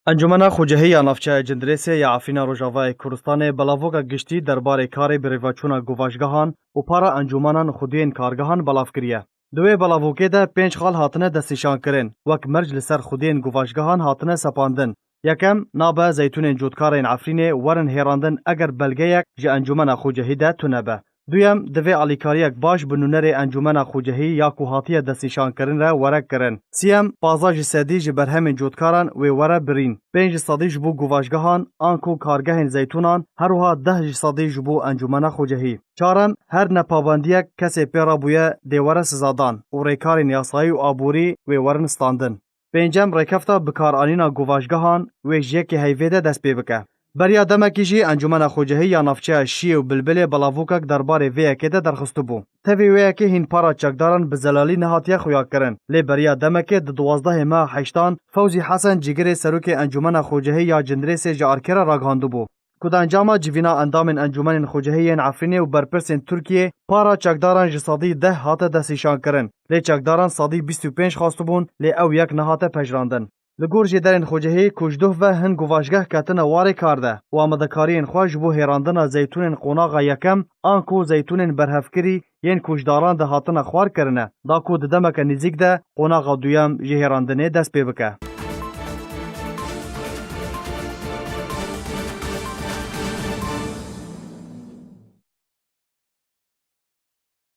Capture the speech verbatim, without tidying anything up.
Encûmena Xwecihî ya Navçeya Cindirêsê ya Efrîna Rojavayê Kurdistanê belavokek giştî derbarê karê birêveçûna guvaşgehan û para encûmenan xwediyên kargehan belav kiriye. Di wê belavokê de pênc xal hatine destnîşankirin, wek merc li ser xwediyên guvaşgehan hatine sepandin. Yekem, nabe zeytûnên cotkarên Efrînê werin hêrandin eger belgeyek ji Encûmena Xwecihî de tune be. Duyem, divê alîkariyek baş bi nûnerê Encûmena Xwecihî ya ku hatiye destnîşankirin re were kirin. Siyem, pazdeh ji sedî ji berhemên cotkaran wê were birîn. Pênc ji sedî ji bo guvaşgehan anku kargehên zeytûnan, her wiha deh ji sedî ji bo Encûmena Xwecihî. Çarem, her nepabendiyek kesê pê re bûye dê were sizadan û rêkarên yasayî û aborî wê werin standin. Pêncem, rêkefta bikaranîna guvaşgehan wê ji yekê heyvê de dest pê bike. Beriya demekî jî Encûmena Xwecihî ya Navçeya Şiyê û Bilbilê belavokek derbarê vê yekê de derxistibû. Tevî wê yekê hîn para çekdaran bi zelalî nehatiye xuyakirin, lê beriya demekê di duwazdehê meha heştan Fewzî Hesen cîgirê serokê Encûmena Xwecihî ya Cindirêsê ji arkê re ragihandibû. Ku di encama civîna endamên Encûmenên Xwecihî yên Efrînê û berpirsên Tirkiyê para çekdaran ji sedî deh hate destnîşankirin, lê çekdaran sedî bîst û pênc xwestibûn, lê ew yek nehate pejirandin. Li gor jêderên Xwecihî ku ji duh ve hin guvaşgeh ketine warê kar de û amadekariyên xwe ji bo hêrandina zeytûnên qonaxa yekem anku zeytûnên berhevkirî yên ku ji daran de hatine xwar kirine, da ku di demeke nêzîk de qonaxa duyem ji hêrandinê dest pê bike.